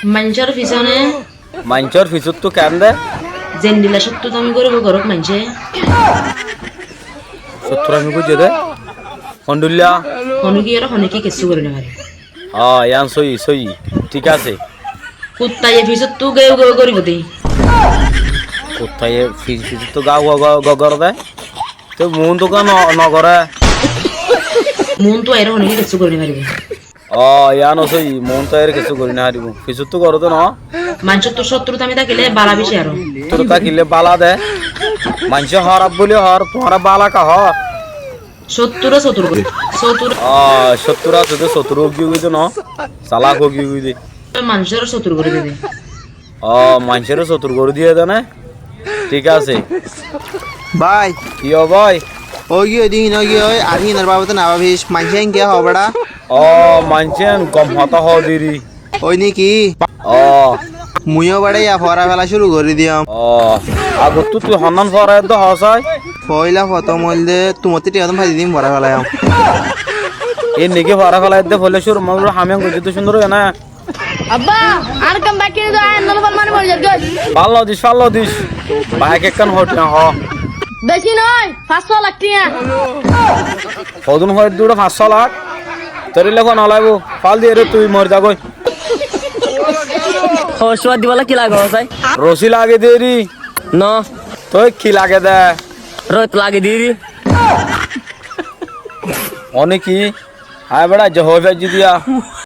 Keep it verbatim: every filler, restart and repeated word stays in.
Maincór fisóne. Maincór fisóttu keén de? Zendilla cótturami goríbou gorók maincé. Cótturami goijjé de? Hondilla? Honókiyóre honóki kessú gorí nofaré. Ó, yián sóiyi, sóiyi. Thík asé. Kuttaye fisóttu geu geu goríbou de. Kuttaye fi-, fisóttu geu geu geu goré de? Te muúntu ken no-, nogoré? Muúntu aiyóre honóki kessú gorí nofaribóu. Ó, yiáno sóiyi, muúntu aiyóre kessú gorí nofaribóu. Fisóttu goré de no? Maincóttu cótturutami tákile bála beci aró. Cótturutami tákile bála de. Maincé hóraf bóli hoór, tuáñra bála ká hoór? Cótture cótur gorí. Cótur. Ó, cóttur asé de, cótur ógiyoi de no? Salak ógiyoi de. Maincóre cótur gorí diyé de. Ó, maincóre cótur gorí diyé de né? Thík asé. Bái. Kiyó bái? Óigiyoi de híin óigiyoi, ar híinor babute no bábis, maincé enkiyá hoó beça. Ó, maincé en gom hotá hoó deri. Ói néki? Ó. Mui yó beça yá foráfela cúru gorí diyum. Ó, agottú tui honnán forá edde hoó sai? Foóila fotóm óilde tuáñttú thík edún fai diyum foráfela yá. Ín néki foráfela edde foóila cúru, mor hámiyan goijjé de cúndor óiye né? Abbá, arekkán baik kini do, añár nol fal mani fori zar goi. Fal no dis, fal no dis. Baik ekkán hoó tiañ hoó. Beci noó, fañs só lak tiañ. Hodún hoóir de fañs só lak? Tor ílla fua no laibóu. Fal diyére tui mori za goi. Hoó, cúar dibolla ki lage hoó sai? Rosí lage deri. No. Toi ki lage de? Roit lage deri. Óne ki? Aññí beça aijja hoói faijjí diya.